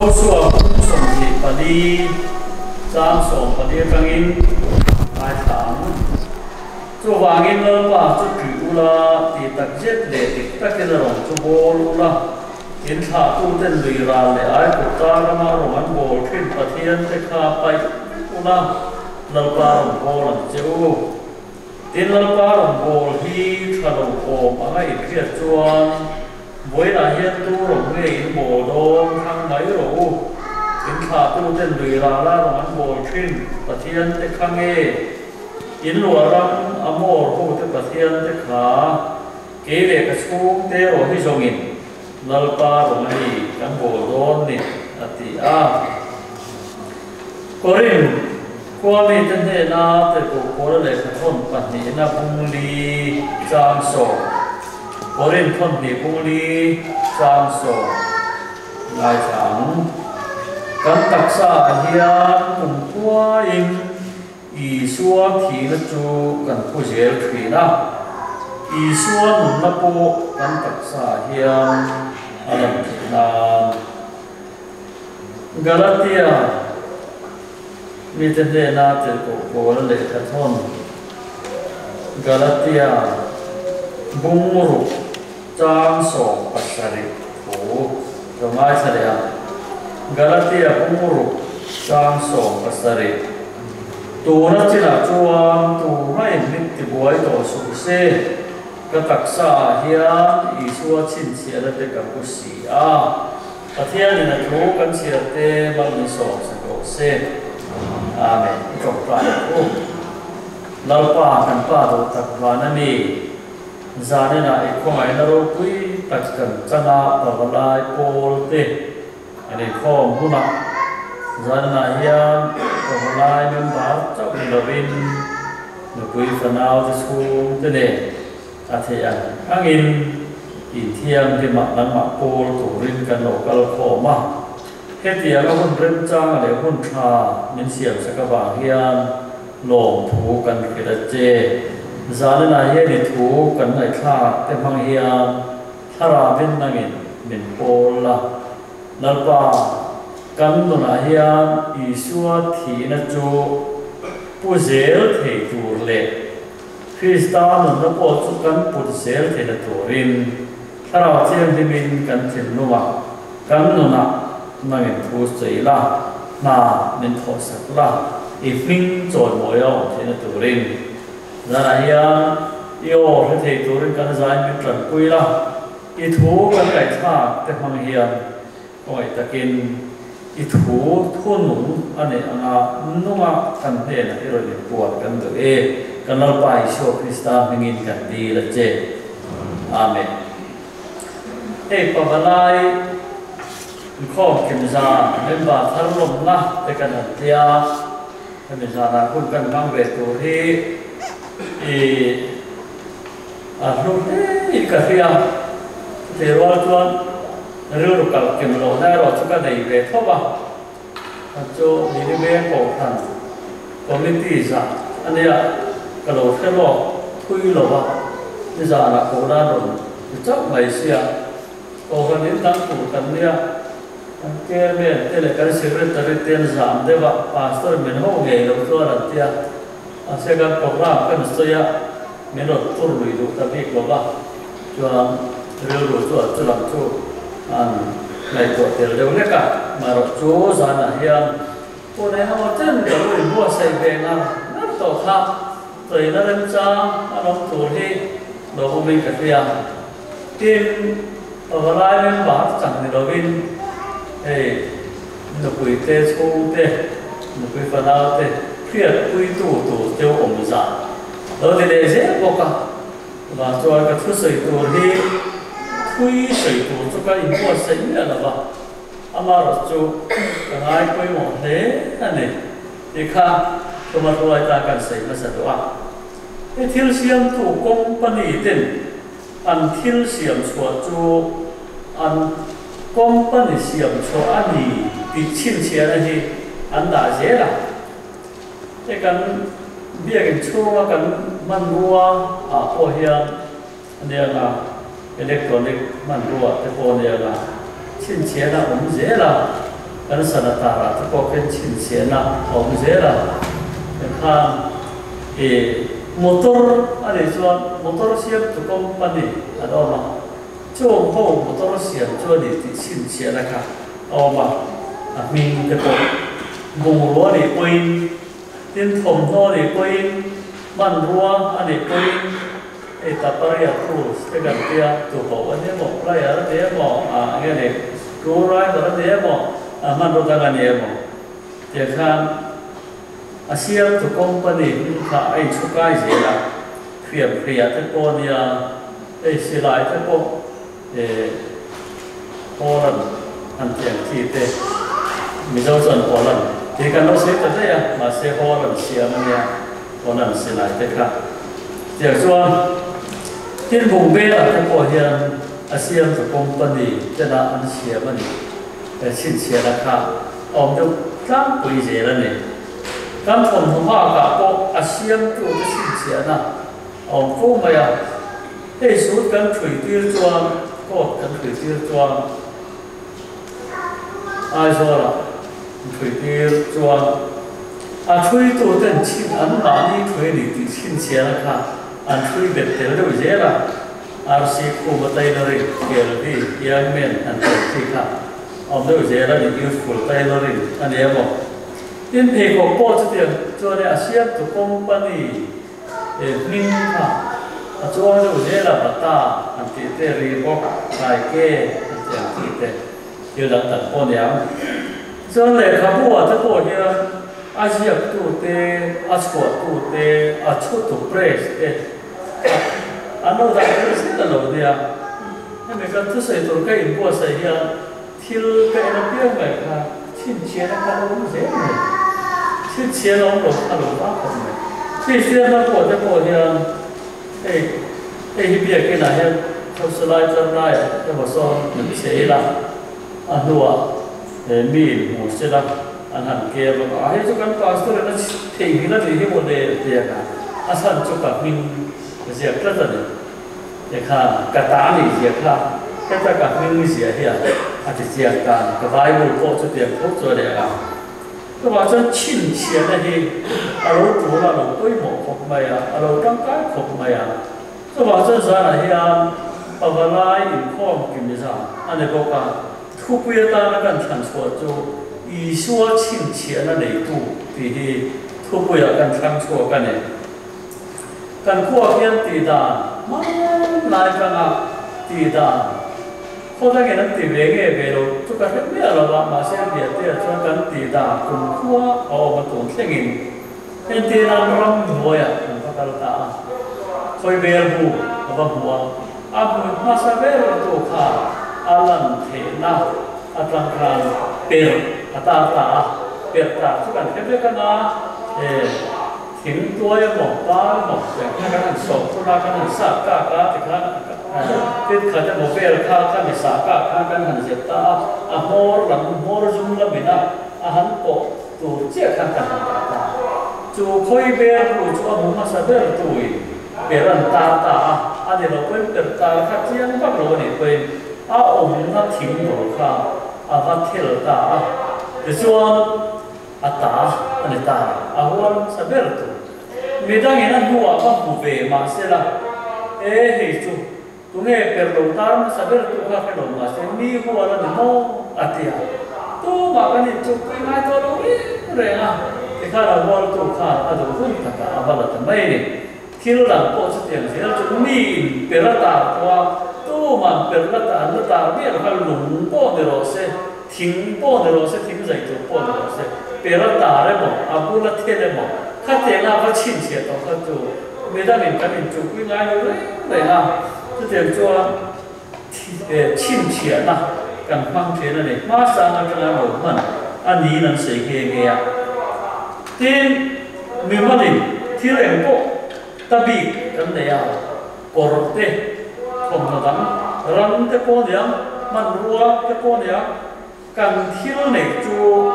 Josua bung 24 chang 14 atangin ngaithla ang. Chuvangin Lalpa chu ṭih ula, tih tak zet leh dik takin a rawn chu bawl ula, in thlahtuten lui ral leh Aigupta rama rawng an bawl ṭhin Pathian te kha paih vek ula, Lalpa rawn bawl ang che u. Tin, Lalpa rawn bawl hi ṭha lo awm anga inhriat chuan, Vawiinah hian tu rawng nge in bawl dawn thlang mai rawh u. In thlahtuten lui rala rawng an bawl ṭhin Pathian te kha nge? In luah ram Amor hote Pathian te kha kei leh ka chhungte erawh hi zawngin Lalpa rawng a ni kan bawl dawn ni, a ti a. Korin khua mite hnena Tirhkoh Paula lehkhathawn pahnihna bungli chang sawm, Korin thawnhnih bungli chang sawm ngaithla ang. Kan taksa ah hian kum khuain Isua thihna chu kan phu zel thin a, Isua nunna pawh kan taksa ah hian a lang theih nan. Galatia mite hnena tirhkoh Paula lehkha thawn Galatia bungruk chang 17 thu lo ngaithla leh a. Galatia bungruk chang 17 Tuna chinah chuan tumah in min tibuai tawh suh se, ka taksa ah hian Isua chhinchhiahna te ka pu si a. Pathianin a thu kan chhiar te mal min sawm sak rawh se. Amen. I tawngtai ang u. Lalpa kan Pa duh tak van a ni. Zaninah i khawngaihna ropui tak kan chan a pavalai pawl te an inkhawm hunah zaninah hian pavalai member chauh ni lovin nupui fanau te chhung te nen A theih ang angin inthianghlimah nangmah pawl turin kan lo kal khawm a, hetianga hun remchang leh hun tha min siamsak avang hian lawmthu kan hrilh a che. Zaninah hian i thu kan ngaihthlak te hmang hian thlarauin nangin min pawl la. Lalpa, kan nunah hian Isua thihna chu pu zel thei tur leh Krista nunna pawh chu kan put zel theihna turin Thlarau Thianghlimin kan thinlungah, kan nunah nangin thu sawi la, hna min thawhsak la, i hming chawimawi a awm theihna turin. Zanah hian i aw hre thei turin kan zain min tanpui la, i thu kan ngaihthlak te hmang hian Khawngaih takin i thu thunung a neih anga nunga kan hnenah i rawn inpuan kan duh e, kan Lalpa Isua Krista hmingin kan dil a che. Amen. Hei pavalai inkhawm kim zan member thar lawmna te kan han tia, hemi zanah hun kan hmang ve tur hi i a hlu hle in ka hria, chutih rual chuan Rilru kalh kim lohna erawh chu ka nei ve tho a, a chu Nineveh Kohhran Committee zah a nia, ka lo hre lawk thui lo a, nizanah kohhran rawn ti chauh mai sia, Kohhran in dang tur kan nia, kan Chairman te leh kan Secretary te an zam deuh a, Pastor min ho ngei lo chuan an tia, mahse kan programme kan sawi a, min rawn tur lui duh ta bik lo va, chuan rilru chuan chu lam chu an ngaihtuah tel deuh hlek a, marawh chu zanah hian pawh nei ho chen ka lo inbuatsaih ve ngar ngar tawh kha tawina remchang a awm tur hi lo awmin ka hria. Tin, pavalai member chang ni lovin hei nupui te chhungte, nupui fanau te hriatpuitu tur teu awm zah lo ti leh zel bawk a. Vang chuan ka thusawi tur hi thui sawi tur chu ka inbuatsaih miah lo va, amaherawh chu ka ngai pawimawh hle a ni tih kha thuma hruai ta kan sawi hmasa duh a. He thil siamtu company ten an thil siam chhuah chu an company siam chhuah a ni tih chhinchhiahna hi an dah zel a. Hei kan biakinn chhunga kan hmanrua ah pawh hian a nia nga, electronic hmanrua te pawh a nia nga, chhinchhiahna a awm zel a. Kan sana tarah te pawh khian chhinchhiahna a awm zel a, tikhan ih motor a nih chuan motor siamtu company an awm a, chung ho motor siam chu a ni tih chhinchhiahna kha a awm a, a hming te pawh bungrua a nih pawhin tin thawmhnaw a nih pawhin hmanrua a nih pawhin hei taparia tools te kan tia tuho a ni emaw plier a ni emaw ah nge ni screwdriver a ni emaw a hmanraw dang a ni emaw tiang khan a siamtu company hming kha a inchhukai zel a hriam hria te pawh a nia hei silai te pawh eh Holland an tih ang chi te Mizo chuan Holland tih kan lo sawi ta daih a mahse Holland siam a nia Holland silai te kha tiang chuan tin bung velah te pawh hian a siam tu company tena an siam a ni he chhinchhiahna kha a awm deuh tlangpui zel a ni kan thawmhnaw bakah pawh a siamtu te chhinchhiahna A awm fo mai a, hei suit kan thui tir chuan coat kan thui tir chuan Aizawlah an thui tir chuan a thui tu ten chhin an mahni thui a ni tih chhinchhiahna kha an thui bet tel deuh zel a, RC Khuma tailoring Kelvi Young Man an tel khi kha a awm deuh zel a ni, Youthful Tailoring a ni emaw. Tin pheikhawk pawh chutiang chuan a siamtu company He hming kha a chuang deuh zel a, Bata an tih te, Reebok, Nike an tih ang tih te thil dang dang pawh a ni ang. Chuan lehkhabu ah te pawh hian a ziaktu te, a chhuahtu te, a chhutu press te kha an lo dah tel zel a lo nia. Hemi kan thusawi tur ka inbuatsaih hian thil ka en apiang mai kha chhinchhiahna kha a awm zel mai. Chhinchhiahna awm lo kha lo vak khawp mai. Kristian ram pawh te pawh hian hei hei hi biakinah hian khawsalai tlar laiah emaw sawn an che ila a hnuah he mi hmu sela an han kem a, a hei chu kan pastor in a theihnghilh a nih hi maw le ti a a chhan chu ka hming ziak tlat a ni. Tikhan ka ta nih zia kha heta ka hming zia hian a ti chiang ta a ni. Ka Bible pawh chutiang tho chu a leh ang. Chuvang chuan chhinchhiahna hi a lo tul a, a lo pawimawh khawp mai a, a lo tangkai khawp mai a. Chuvang chuan zanah hian pavalai inkhawm kim zan a ni bawk a, thupui atana kan thlan chhuah chu Isua chhinchhiahna neitu tih hi thupuiah kan thlang chhuak a ni. Kan khuah hian tih dan hmanlai atanga tih dan khaw dangin an ti ve nge ve lo chu ka hre miah lo a, mahse Biatea chuan kan tih dan kum khua a awm a tun thlengin entirnan ram hnuaiah kan va kal ta a, khawi bel bu a va hmu a, a hmui hmasa ber tu kha a lan theihna atang khan perh a tar ta a, perh tar chu kan hre vek anga e. Thing tuai emaw, par emaw tiang khan kan han sawm thun a, kan han sat kak a tikhan tit khat emaw vel kha kha mi sah kak khan kan han zep ta a, a hmawr lam, hmawr zum lamin a a han pawh tur chiah khan kan han dah ta. Chu khawi ber tu chu a hmu hmasa ber tuin per an tar ta a, a ni lo pawhin per tar kha chiang vak lo a nih pawhin a awmna thing bul kha a va thel ta a, tichuan, A ta a ni ta, a hual sa ber tur. Midangin a hnuah va hmu ve mahse la, E hei chu, tunge per lo tar hmasa ber tu kha hre lo mahse mi hual a ni maw? a ti a. Tumah kan inchukpui ngai tawh lo reng reng a, tikhan a hualtu khan a duh hun takah a va la ta mai a ni. Thil dang pawh chutiang zel chu miin per a tar tawh a, tuman per la ta an la tar miah lo kha lung pawh ni rawh se, thing pawh ni rawh se, thing zai tur pawh ni rawh se, per a tar emaw, a bula thel emaw, khatianga va chhinchhiah tawh kha chu midangin kan inchukpui ngai lo reng reng a, chutiang chuan chhinchhiahna kan hmang thin a ni. Hmasang atanga lo hman a niin an sawi nghe nghe a. Tin, mimalin thil eng pawh ta bik kan nei a, kawr te, thawmhnaw dang, ram te pawh nia, hmanrua te pawh nia, kan thil neih chu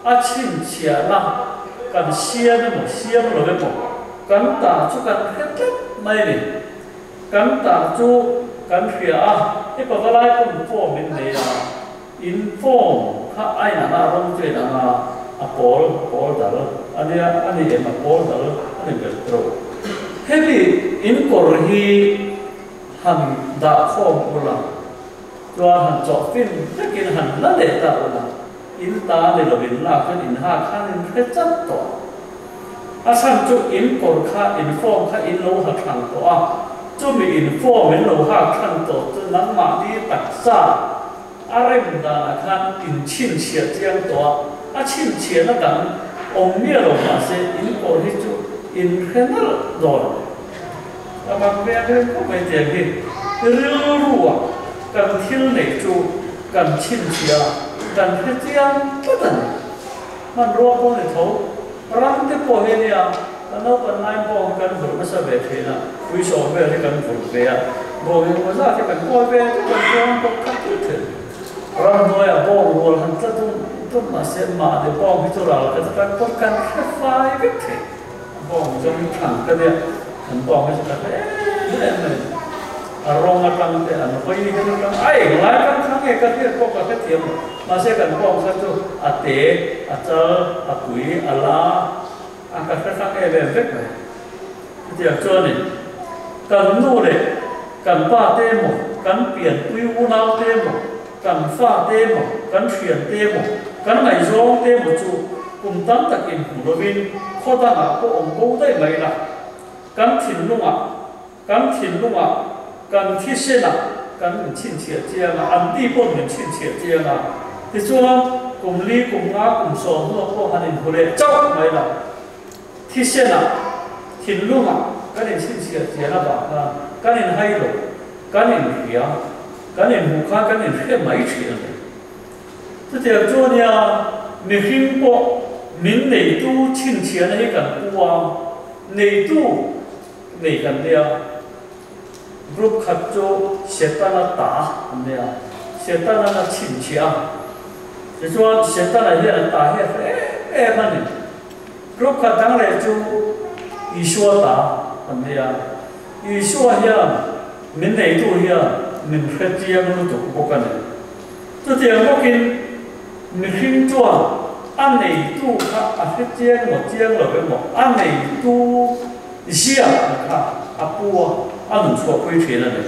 a chhinchhiahna kan siam emaw siam lo emaw kan ta chu kan hre tlat mai a ni. Kan ta chu kan hria a, he pavalai pawn form in nei a, in form kha. kha a inang a, a rawng chu a inang a, a pawl pawl dal a nia, a ni em a pawl dal a ni ber tawh. Hemi in kawr hi han dah khawm ula, chuan han chawh fin takin han la leh ta ula, in ta ni lo in lak chuan in ha khan in hre chat tawh. A chhan chu in kawr kha in form kha in lo ha thlang tawh a, chumi in form in lo hak thlang tawh chu nangmahni taksa a rem danah khan in chhinchhiah chiang tawh a, a chhinchhiahna dang awm miah lo mahse in kawr hi chu in hre nalh dawn a ni. A mak ve ang reng khawp mai tiang hi rilrua kan thil neih chu kan chhinchhiah a, kan hre chiang tlat a ni. Hmanrua pawh ni tho, ram te pawh hi nia, kan naupan lai bawng hi kan vurh nasa ve thin a, puisawm vel hi kan vurh ve a, bawng engemaw zat hi kan kawi ve tlat an chuang bawk khat thut thin. Ramhnuaiah bawng rual han tla tum tum mahse mahni bawng hi chu ral ka tak pawh kan hre fai vek thei. Bawng zawng hi thlan ka nia, kan bawng hi chu ka hre em em mai. A rawng atang te an hawi hian atang a eng lai atang kha nge ka hriat pawh ka hrethiam lo. Mahse kan bawng kha chu a te, a chal, a pui, a la a ka hre hrang em em vek mai. Chutiang chuanin kan nu leh kan pa te emaw, kan pianpui unau te emaw, kan fa te emaw, kan thian te emaw, kan ngaihzawng te emaw chu kum tam tak inhmu lovin khaw dangah pawh awm bo daih mai la. Kan thinlungah. Kan thinlungah, kan thisenah kan inchhinchhiah chiang a, an ti pawh min chhinchhiah chiang a. Tichuan, kum li, kum nga, kum 10 pawh han inhmu leh chauh mai lo. Thisenah, thinlungah kan inchhinchhiah chian avang khan kan inhai lo, kan inhria, kan inhmuh khan kan inhre mai thin a ni. Chutiang chu ania, mihring pawh min neitu chhinchhiahna hi kan pu a, neitu, Nei kan nia, group khat chu Setana ta an nia, Setana a chhinchhiah a, tichuan Setana hian a ta hi a hre em em a ni. Group khat dang leh chu Isua ta an nia, Isua hian min neitu hian min hre chiang lutuk bawk a ni. Chutiang bawkin mihring chuan a neitu kha a hre chiang emaw chiang lo emaw a neitu Ziak ang kha a pu a, a nun chhuahpui thin a ni.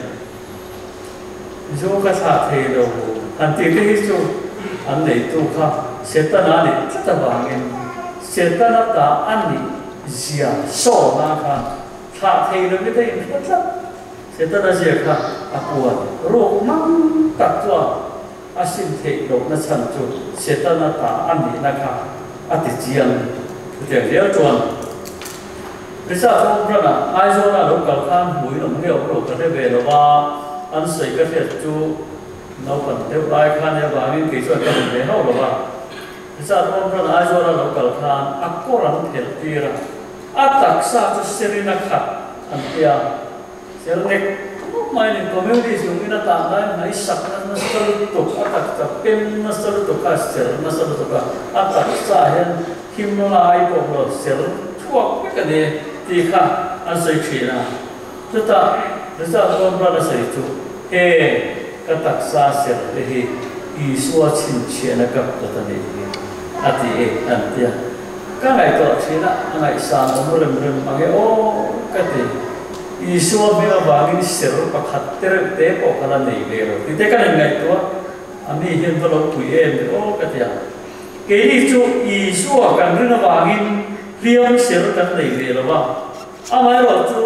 Zu ka thlah thei lo han tih te hi chu an neitu kha Setana a nih tlat avangin Setana ta a nih zia sawna khan thlah thei lo te inhre tlat. Setana zia kha a pu a ni. Ruk mang tak chuan a sim theih lohna chhan chu Setana ta a nihna kha a ti chiang chutiang zel chuan Richard Hombran-a Aizawla lo kal khan hmui awm nge awm lo ka hre ve lo va, an sawi ka hriat chu naupan deuh lai khan nia vangin kei chuan ka hmu ve hauh lo va. Richard Hombran-a Aizawla lo kal khan a kawr an phelh tir a, a taksa chu serin a khat an ti a. Sel nek khawp mai ni, communist lungin a tah lai hmai sak na nasa lutuk, a taksa pem nasa lutuk a, sel nasa lutuk a, a taksa hian him lai pawh lo sel chhuak vek a ni tih kha an sawi thin a. Chutah Richard Wurmbrand a sawi chu, He ka taksa sel te hi Isua chhinchhiahna ka kut a nih hi a ti e an ti a. Ka ngaihtuah thin a, a ngaihsan awm rem rem ang e aw ka ti. Isua hming avangin ser pakhat te reuh te pawh ka la nei ve lo tih te kan inngaihtuah a, mi hian va lo pui em ve aw ka ti a. Keini chu Isua kan rin avangin hliam ser kan nei ve lo va, amaherawh chu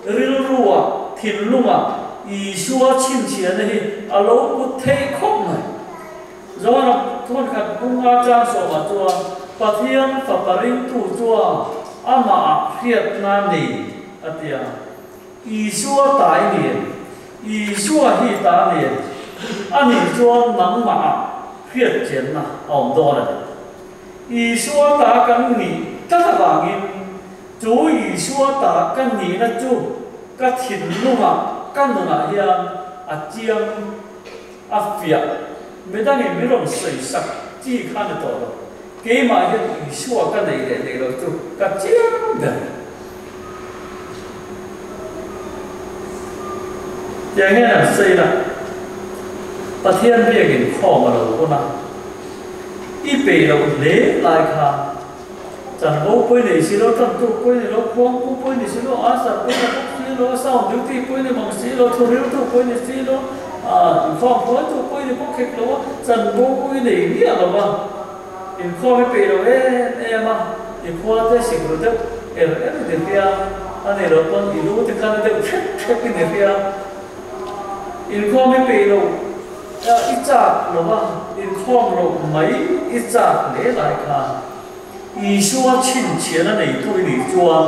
rilruah, thinlungah Isua chhinchhiahna hi a lo put theih khawp mai. Zohana thawnkhat bunga chang sawmah chuan Pathian fapa ringtu chuan amahah hriatna nei a ti a, Isua ta i ni em? Isua hi ta a ni em? A nih chuan nangmahah hriatchianna a awm dawn a ni. Isua ta kan nih tlat avangin chu Isua ta ka nihna chu ka thinlungah, ka nunah hian a chiang. A fiah, midangin min rawn sawi sak chi kha ni tawh lo. Keimah hian Isua ka nei leh nei lo chu ka chiang ber. Tiang hian an sawi la, Pathian biakin khawm a lo hun a. I peih loh hle lai kha chanvo pawi nei si lo, tantu pawi nei lo, khuangpu pawi ni si lo, asar pawi ni bawk si lo, sound duty pawi ni mang si lo, thuril-tu pawi ni si lo, inkhawm hruaitu pawi ni bawk hek lo a, chanvo pawi nei miah lo a, inkhawm i peih lo em em a, i khua te sik ru deuh er er i ni hria, a nei loh pawn i lu te kha na deuh hrep hrep i ni hria, inkhawm i peih lo. I chak lo a, inkhawm loh mai i chak hle lai khan Isua chhinchhiahna neitu i nih chuan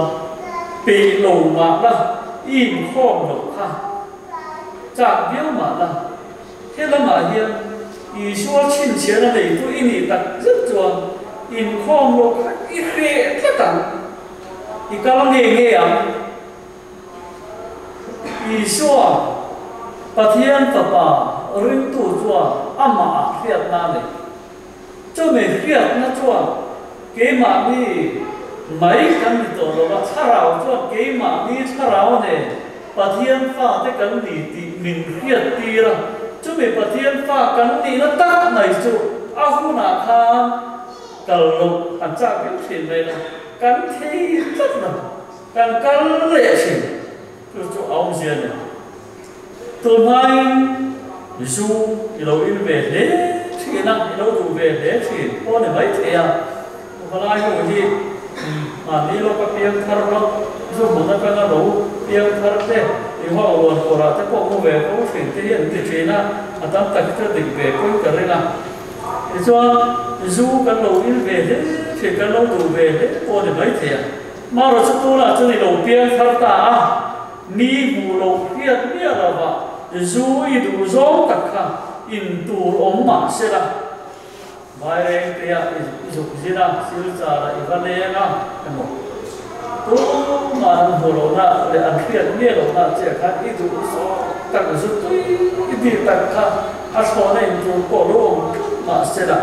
peih lo mah la, i inkhawm loh kha chak viau mah la. He lamah hian Isua chhinchhiahna neitu i nih tak zet chuan inkhawm loh kha i hreh tlat ang, i kal nge nge ang. Isua, Pathian Fapa ringtu chuan amah ah hriatna a nei. Chumi hriatna chuan keimahni mai kan ni tawh lo a, thlarau chuan keimahni thlarau nen Pathian fate kan ni tih min hriattir a. Chumi Pathian fa kan nihna tak mai chu a hunah khan kal loh han chak viau thin mai la, kan thei tlat lo. Kan kal leh thin chu chu a awmzia a ni. Tunhmain zu i lo in ve hle thin a, i lo duh ve hle thin pawh a ni maithei a. Palai ho hi mahni lawka piang thar rawt, zu hmun atanga lo piang thar te, i ho uan kawrah te pawh mu ve fo thin te hi an ti thin a, a tam tak hi chu a dik ve pawhin ka ring a. Tichuan zu kan lo in ve hle thin, kan lo duh ve hle pawh a ni maithei a. Mara chu tunah chuan i lo piang thar ta a, mi hmuh loh hriat miah lova zu i duh zawng tak kha in tur awm mah se la, Vairengtea i zuk zin a, Silchar-ah i va leng a emaw, tumah an hmuh lohna leh an hriat miah lohna chiah khan i duh zawng tak zu tui i bik tak kha a thlawhna in tur pawh lo awm tlat mah se la,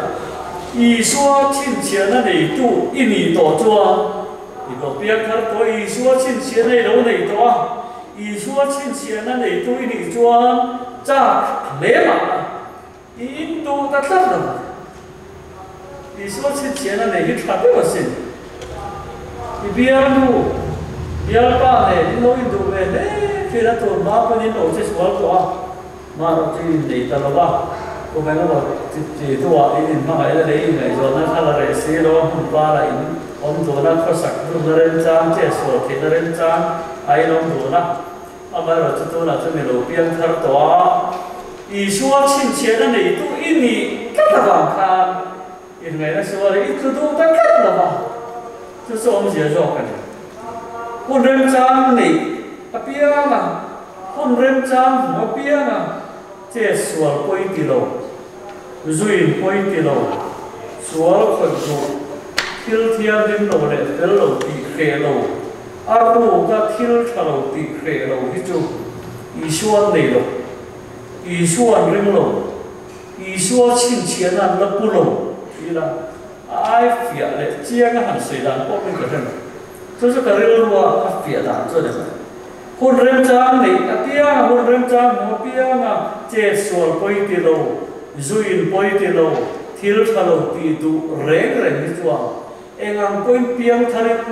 Isua chhinchhiahna neitu i nih tawh chuan i lo piang thar tawh a, Isua chhinchhiahna i lo nei tawh a, Isua chhinchhiahna neitu i nih chuan chak hle mah la, i induh ta tlat lo. Isua chhinchhiahna nei hi tha deuh asin. I bialnu, bialpa nen in lo induh ve hle thin a, tun hma pawn in lo che sual tawh a. Mahro chu in nei ta lo va, kum engemaw chi hnuah in inhmangaihna leh in ngaihzawnna thla la reh si lo a hmun parah in awm dun a, khawsak dunna remchang, chetsual theihna remchang a in awm dun a. Amaherawhchu chu tunah chuan i lo piang thar tawh a, Isua chhinchhiahna neitu i nih tlat avang khan inngaihna sual i tlu duh ta tlat lo va, chu chu awmzia zawk a ni. Hun remchang neih apiang a. Hun remchang hmu apianga che sual pawi ti lo, zuin pawi ti lo, sual khawih duh, thil thianghlim lo leh fel lo tih hreh lo, a ruka thil tha lo tih hreh lo hi chu Isua an nei lo, Isua an ring lo, Isua chhinchhiahna an la pu lo ti ila a ai fiah leh chianga han sawi dan pawh min ka hre lo. Chu chu ka rilrua a fiah dan chu a ni mai. Hun remchang neih apianga, hun remchang hmu apianga chet sual pawi ti lo, zuin pawi ti lo, thil tha lo tih duh reng reng hi chuan eng ang pawhin piang tharin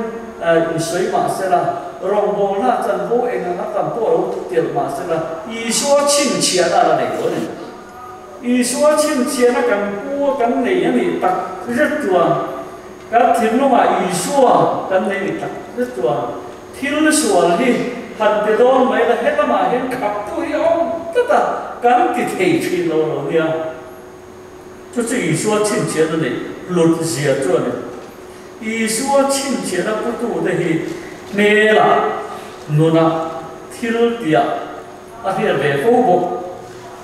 insawi mah se la, rawngbawlna chanvo eng ang a tam pawh lo telh mah se la, Isua chhinchhiahna a la nei lo a ni. Isua chhinchhiahna kan pu a kan nei a nih tak zet chuan kan thinlungah Isua kan nei a nih tak zet chuan Thil sual hi han ti dawn mai la, helamah hian khaptu hi a awm tlat a, kan ti thei thin lo lo nia. Chu chu Isua chhinchhiahna neih hlut zia chu a ni. Isua chhinchhiahna putute hi hmelah, nunah, thil tiah a hriat ve fo bawk.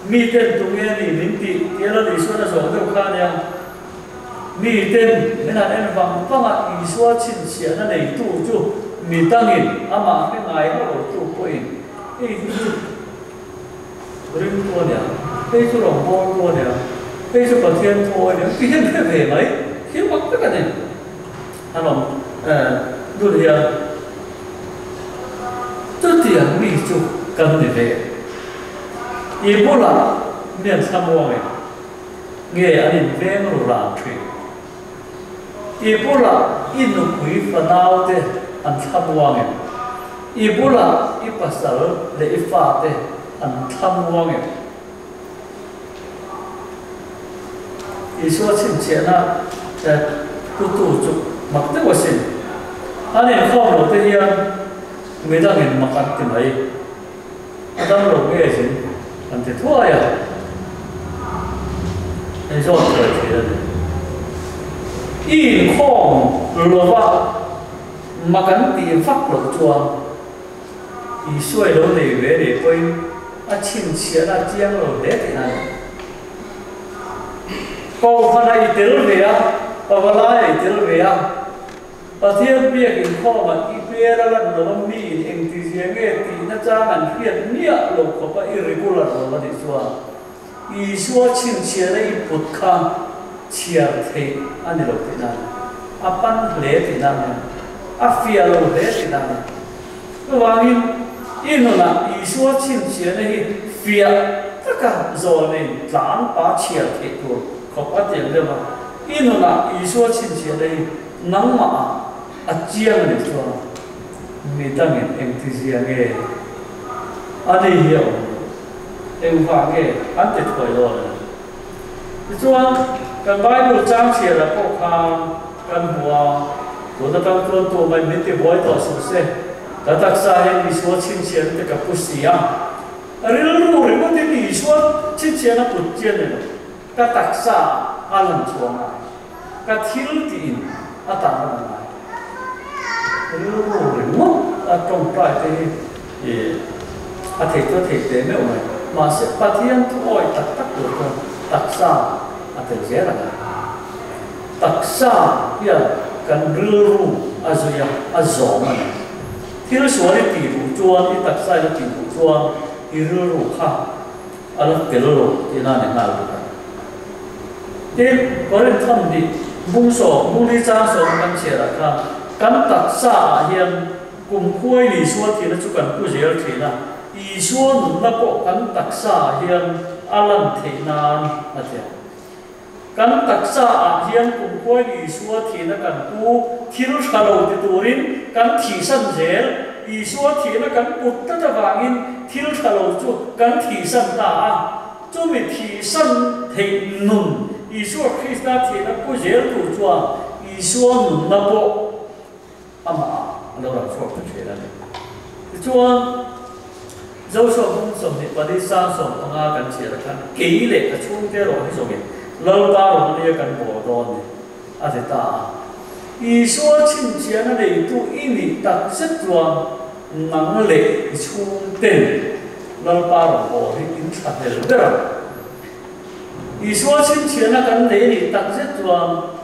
Miten tunge a nih min tih tia Lal Isuan a zawh deuh kha a nia. Miten min han en vang vang a, Isua chhinchhiahna neitu chu mi dangin amah hre ngai hauh lo tu pawhin hei hi chu ringtu a nia, hei chu rawngbawltu a nia, hei chu Pathian thu a nia ti hian hre ve mai thil mak tak a ni. An awm dun hian chutiang mi chu kan ni ve. I bulah mi an thla muang em? Nge an inveng ru ran thin? I bulah i nupui fanaute an thlamuang em? I bulah i pasal leh i fate an thlamuang em? Isua chhinchhiahna putu chu mak deuh asin. An inkhawm lo te hian midangin mak an ti mai. A dam lo nge zin an ti thuai a, hei zawt thuai thin a ni. I inkhawm lova mak an tih vak loh chuan Isua i lo nei ve leh pawhin a chhinchhiahna a chiang lo hle tih a ni. Kohhranah i tel ve a, Pavalaiah i tel ve a, Pathian biak inkhawmah i hmel a lan lo a miin engtizia nge tihna chang an hriat miah lo khawpa i regular lo a nih chuan Isua chhinchhiahna i put kha chhiar theih a ni lo tihna a ni. A pan hle tihna a ni. A fiah lo hle tihna a ni. Chuvangin i nunah Isua chhinchhiahna hi fiah taka zawlnein tlan pa chhiar theih tur khawp a tiang deuh a. I nunah Isua chhinchhiahna hi nangmah ah a chiang a nih chuan mi dangin engtizia nge a ni hi a awm loh, engvah nge an ti thuai dawn a ni. Tichuan, kan Bible chang chhiarah pawh khan kan hmu a, tun atang chuan tumah min ti buai tawh suh se, ka taksa hian Isua chhinchhiahna te ka pu si a, rilru ringawtin Isua chhinchhiahna put chian ni lo, ka taksa ah a lan chhuah ngai, ka thil tiin a tan a lan ngai. Rilru ringawt a tawngtai te hi a thei chu a thei teh meuh mai. Mahse, Pathian thu awih tak tak tur chuan taksa a tel zel a ngai. Taksa hian kan rilru a zui a, a zawm a ni. Thil sual i tih duh chuan, i taksa in a tih duh chuan i rilru kha a la tel lo tihna a ni nghal bawk a. Tin, Korinthon nih bung sawm, bungli chang sawm kan chhiarah khan kan taksa ah hian kum khuai Isua thihna chu kan pu zel thin a, Isua nunna pawh kan taksa ah hian a lan theih nan a ti a. Kan taksa ah hian kum khuai Isua thihna kan pu thil tha lo ti turin kan thihsan zel, Isua thihna kan put tlat avangin thil tha lo chu kan thihsan ta a. Chumi thihsan theih nun, Isua Krista thihna pu zel tur chuan Isua nunna pawh amah ah a lo rawn chhuak ta thin a ni. Tichuan, Joshua bung 24 sang 15 kan chhiar ah khan kei leh ka chhungte erawh hi zawngin Lalpa rawn ania kan bawl dawn ni a ti ta a. Isua chhinchhiahna neitu i nih tak zet chuan nang leh i chhungten Lalpa rawn bawl hi in thlahlel ber ang. Isua chhinchhiahna kan nei a nih tak zet chuan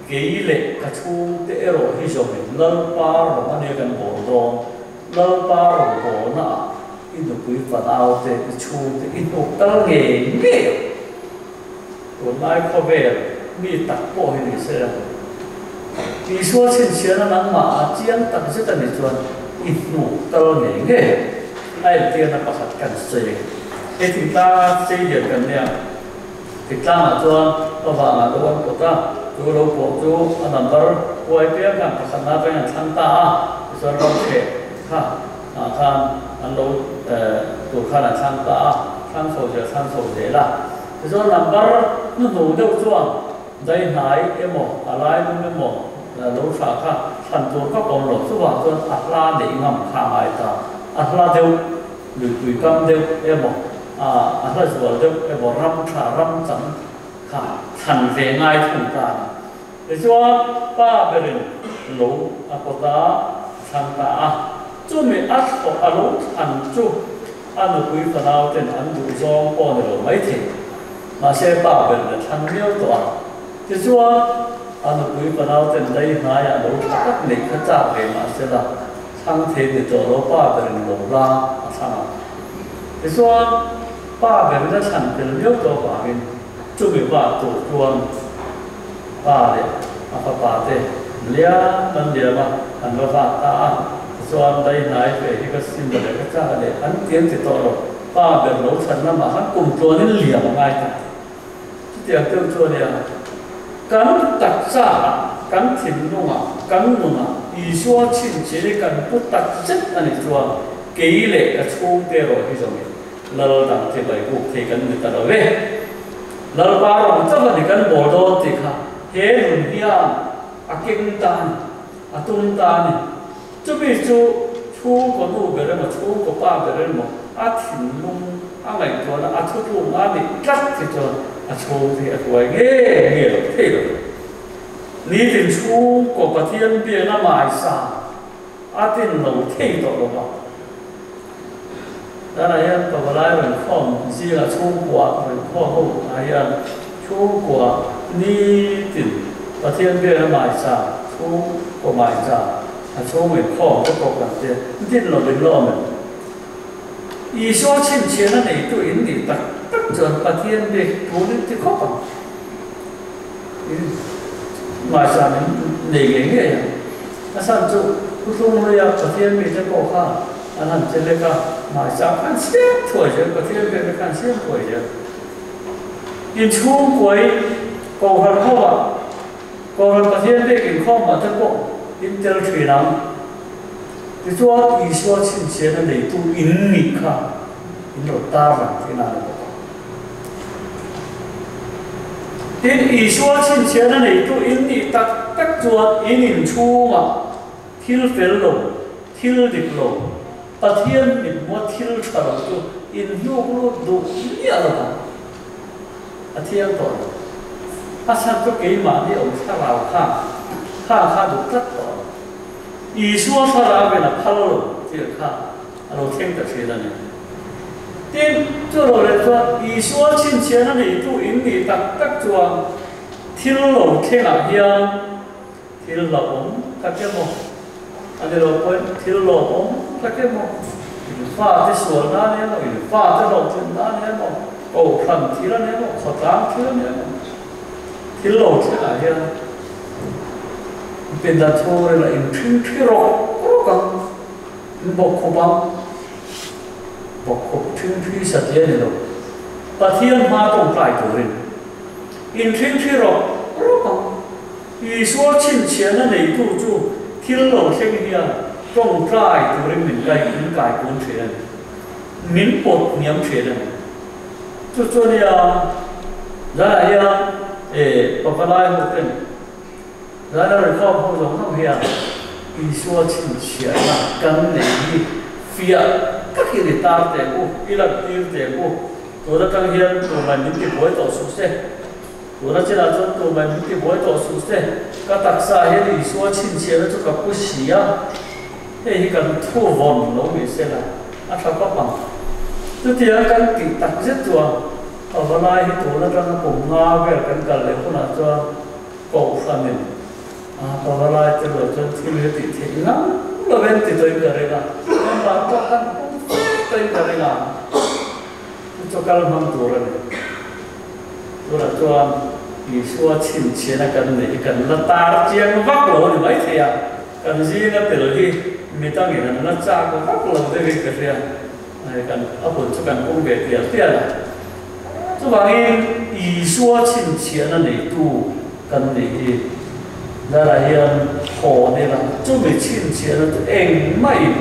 kei leh ka chhungte erawh hi zawmin Lalpa rawn ania kan bawl dawn. Lalpa rawn bawlna ah i nupui fanaute, i chhungte i hnuk tal ngei ngei ang. Tunlai khawvel mi tak pawh hi ni se, Isua chhinchhiahna nangmah a chiang tak zet a nih chuan i hnuk tal ngei ngei a entirna pakhat kan sawi. He thingtlanga chei lian kan nia, thingtlangah chuan a vangah lo an pawt a, chu lo pawh chu a number huai piang khan pakhatna atangin an thlang ta a, tichuan ram thleh kha ah khan an lo tur khan an thlang ta a, thlang chho zel thlang chho zel a. Tichuan number hnuhnung deuh chuan dai hnai emaw a lai lum emaw lo thlah kha thlan tur vak awm lo. Chuvang chuan a hla neih ngam kha a ngai ta. A hla deuh, luipui kam deuh emaw a hla zual deuh emaw ram tha ram chang kha thlan ve ngai thung ta a ni. Tichuan pa berin lo a pawt a, a thlang ta a. Chumi a thlawh a lo thlan chu a nupui fanau ten an duh zawng pawh ni lo maithei. Mahse pa berin a thlang miau tawh a. Tichuan a nupui fanau ten dai hnaiah lo tha tak neih kha chak ve mahsela thlang thei ni tawh lo pa berin lo la a thlang a. Tichuan pa berin a thlan tel miau tawh avangin chumi va tur chuan Pa leh a fapa te liam an liam a, an va vak ta a, tichuan dai hnai ve hi ka sim leh ka chak leh an ti an ti tawh lo, pa ber lo chhan lamah khan kum tluanin liam a ngai ta. Chutiang deuh chu a nia, kan taksa ah. kan thinlungah kan nunah Isua chhinchhiah hi kan pu takzet a nih chuan kei leh ka chhungte erawh hi zawngin Lal dang te bai buk thei kan ni ta lo e. Lalpa rawng chauh a ni kan bawl dawn tih kha he nun hian a keng ta a ni, a tum ta a ni. Chumi chu chhungkaw nu ber emaw chhungkaw pa ber emaw a thinlung a ngaihtuahna a thutlung a nih tlat hi chuan a chhung te hi a hruai nge nge lo thei lo. Nitin chhungkaw Pathian biakna hmaisa a tin lo thei tawh lo va. Tunah hian pavalai rawn khawm zingah chhungkua rawn khawm ho ah hian chhungkua nitin Pathian biakna hmaisa chhungkaw hmaisa a chhung inkhawm te pawh kan tia din lo in lawm em? Isua chhinchhiahna neitu in nih tak tak chuan Pathian biak tur in ti khawp ang. In hmaisa min nei ngei ngei ang. A chhan chu Thuthlung Hluia Pathian mite pawh kha an han che lek a, hmaisa khan siam thuai zel, Pathian biakna khan siam thuai zel. Inchhungkuai Kohhran hovah Kohhran Pathian biak inkhawmah te pawh in tel thin ang. Tichuan Isua chhinchhiahna neitu in nih kha in lo tar lang thin a ni bawk ang. Tin, Isua chhinchhiahna neitu in nih tak tak chuan in inchhungah thil fel lo, thil dik lo, Pathian mithmua thil tha lo chu in hnuk lut duh miah lo vang. A thiang tawh lo. A chhan chu keimahni awm thlarau kha kha kha duh tlat tawh lo. Isua thlarau in a phal lo tih kha a lo thleng ta thin a ni. Tin, chu lo leh chuan Isua chhinchhiahna neitu in nih tak tak chuan thil lo thlengah hian thil hlauhawm tak emaw, a ni lo pawhin thil lawmawm tak emaw, in fate sual nan emaw, in fate hlawhtlin nan emaw, kohhran thil a ni emaw, khawtlang thil a ni emaw, thil lo thlengah hian pindan chhungril a inthingthi rawk rawk ang, in bawkkhup ang, bawkkhup thingthi satliah a ni lo, Pathian hma tawngtai turin inthingthi rawk rawk ang. Isua chhinchhiahna neitu chu thil lo thleng hian tawngtai turin min kai min kai kun thin a ni. Min pawt hniam thin a ni. Chu chu nia zanah hian e pavalai ho ten zana reform ho zawng zawng hian Isua chhinchhiahna kan nei hi fiah takin i tar teh u, i lantir teh u. Tun atang hian tumah min tibuai tawh suh se. Tuna chinah chuan tumah min tibuai tawh suh se, ka taksa hian Isua chhinchhiahna chu ka pu si a, hei hi kan thu vawn lo ni se la, a tha khawp ang. Chutiang kan tih tak zet chuan pavalai hi tun atanga kum nga vel kan kal leh hunah chuan kohhranin pavalai te lo chuan thil hi tih theih ngam lovin ti tawhin ka ring a, member pawh kan pum fe tawhin ka ring a. Chu chu kal hmang tur a ni. Tunah chuan Isua chhinchhiahna kan neih hi kan la tar chiang vak lo a ni maithei a, kan zinga tel hi mi dangin an la chak vak lo deuhin ka hria. Hei kan a hun chu kan pung ve tial tial a. Chuvangin Isua chhinchhiahna neitu kan nih hi darah hian haw nila chumi chhinchhiahna chu engmahin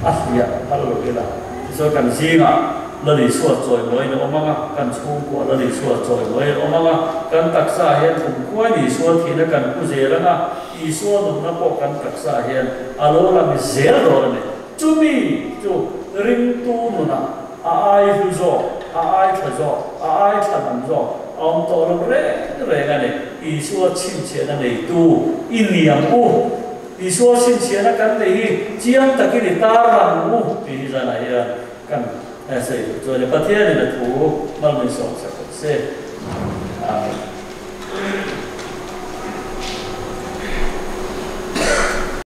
a hliah phal lo ila. Tichuan kan zingah Lal Isua chawimawiin a awm ang a, kan chhungkuah Lal Isua chawimawiin a awm ang a, kan taksa hian kumkhuain Isua thihna kan pu zel ang a, Isua nunna pawh kan taksa hian a lo lang zel dawn a ni. Chumi chu ringtu nunah a ai hlu zawk, a ai tha zawk, a ai thlanawm zawk a awm tawh lo reng reng a ni. Isua chhinchhiahna neitu i ni ang u. Isua chhinchhiahna kan nei hi chiang takin i tar ang u tih hi zanah hian kan sawi duh chuan Pathianin a thu mal min sawm sak rawh se. Amen.